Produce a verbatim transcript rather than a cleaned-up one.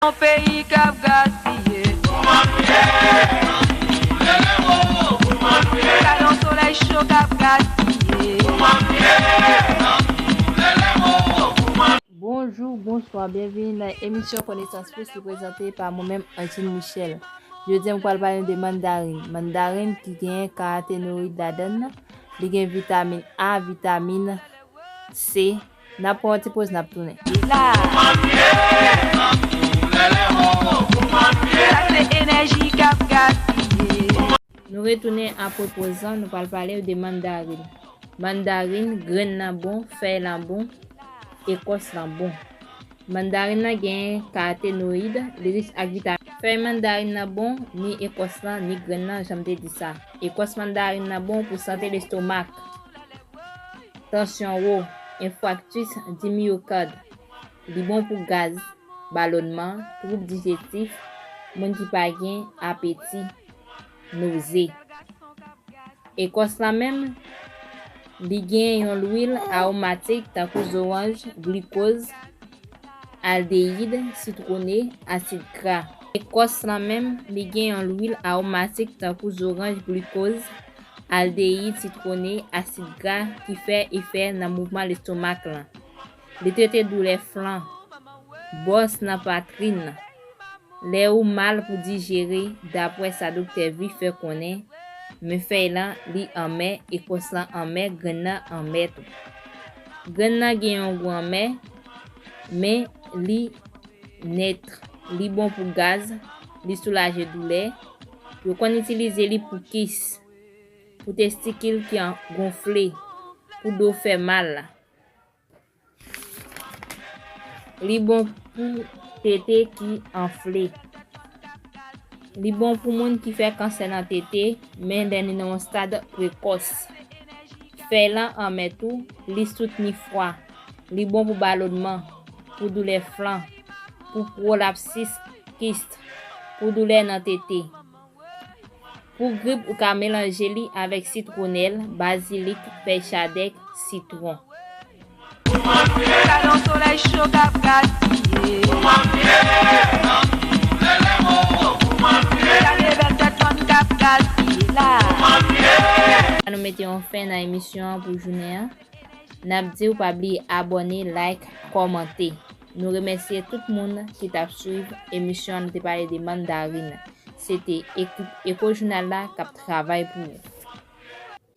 Yon peyi k ap gaspiye. Gade yon solèy cho k ap gaspiye. Bonjou, bonswa, byenvini nan emisyon Konesans Plis ki prezante pa mwen menm, Angine Michel. Jodi a, m pral pale de mandarin. Mandarin ki gen karotenoid ladan l, li gen vitamin A, vitamin C. N ap pran yon ti poz, n ap tounen. La. Sa se enèji k ap gaspiye. Nou retounen apre poz lan, nou pral pale de mandarin. Mandarin, grenn lan bon, fèy lan bon, ekòs lan bon. Mandarin nan gen karotenoid, li rich ak vitamin. Fèy mandarin nan bon, ni ekòs lan, ni grenn lan, jan m te di sa. Ekòs mandarin nan bon pou sante lestomak, tansyon wo, enfraktis di miyokard. Li bon pou gaz, balonman, twoub dijestif, moun ki pa gen apeti, noze. Ekòs lan menm, li gen yon lwil awomatik tankou zoranj, glikoz, aldeyid, sitwone, asid gra. Ekòs lan menm, li gen yon lwil awomatik tankou zoranj, glikoz, aldeyid, sitwone, asid gra ki fè efè nan mouvman lestomak lan. Li trete doulè flan, bòs nan patrin nan. Lè ou mal pou dijere, daprè sa doktè Viv fè konnen, men fèy lan, li anmè, ekòs lan anmè, grenn nan anmè tou. Grenn nan gen yon gou anmè, men li nèt, li bon pou gaz, li soulaje doulè. Yo konn itilize li pou kis, pou testikil ki an-, gonfle, pou do fè mal. Li bon pou tete ki anfle. Li bon pou moun ki fè kansè nan tete, men lè li nan yon stad prekòs. Fèy lan anmè tou, li soutni fwa. Li bon pou balonman, pou doulè flan, pou pwolapsis kist, pou doulè nan tete. Pou grip, ou ka melanje li avèk sitwonèl, bazilik, fèy chadèk, sitwon. Gade yon solèy cho k ap gaspiye. Gade bèl tèt fanm k ap gaspiye la. Nou mete yon fen nan emisyon an pou jounen an. N ap di w pa bliye abòne, like, kòmante. Nou remèsye tout moun ki t ap swiv emisyon an, nou te pale de mandarin. Se te ekip Eko Jounal la k ap travay pou ou.